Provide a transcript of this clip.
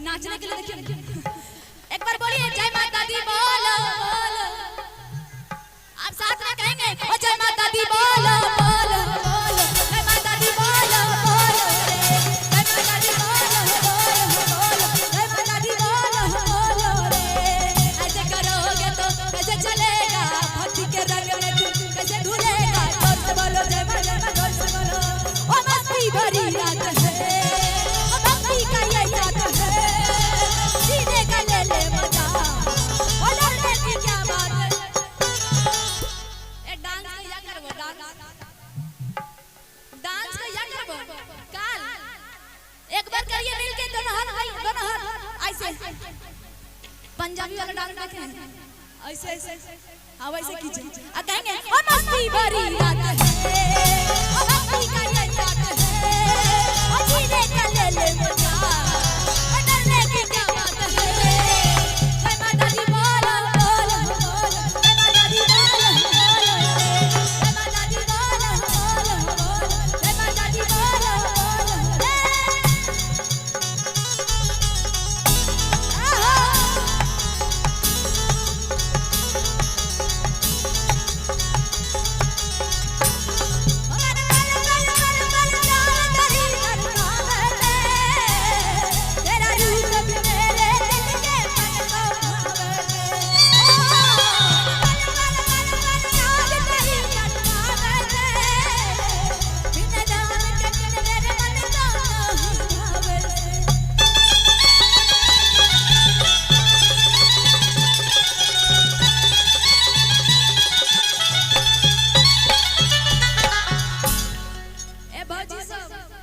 नाचने के लिए देखिए, एक बार बोलिए जय माता दी बोलो बोलो। आप साथ में कहेंगे ओ जय माता दी बोलो बोलो बोलो, जय माता दी बोलो बोलो रे, जय माता दी बोलो बोलो बोलो, जय माता दी बोलो बोलो रे। ऐसे करोगे तो कैसे चलेगा, भक्ति के रंग में तू कैसे ढूलेगा। जोर से बोलो जय मां, जय मां, जोर से बोलो। ओ मस्ती भरी रात है, ओ भक्ति का ये साथ है, जीने का ले ले मजा, ओ डरने की क्या बात है। ए डांस का या करबो, डांस डांस का या करबो काल एक बार करिए मिलके, दोनों हाथ भाई, दोनों हाथ ऐसे। पंजाबी वाला डांस देखे हैं? ऐसे ऐसे, हाँ वैसे कीजिए। आ कहेंगे ओ मस्ती भरी रात है, ओ भक्ति का ये साथ है, ओ जीने का ले ले मजा,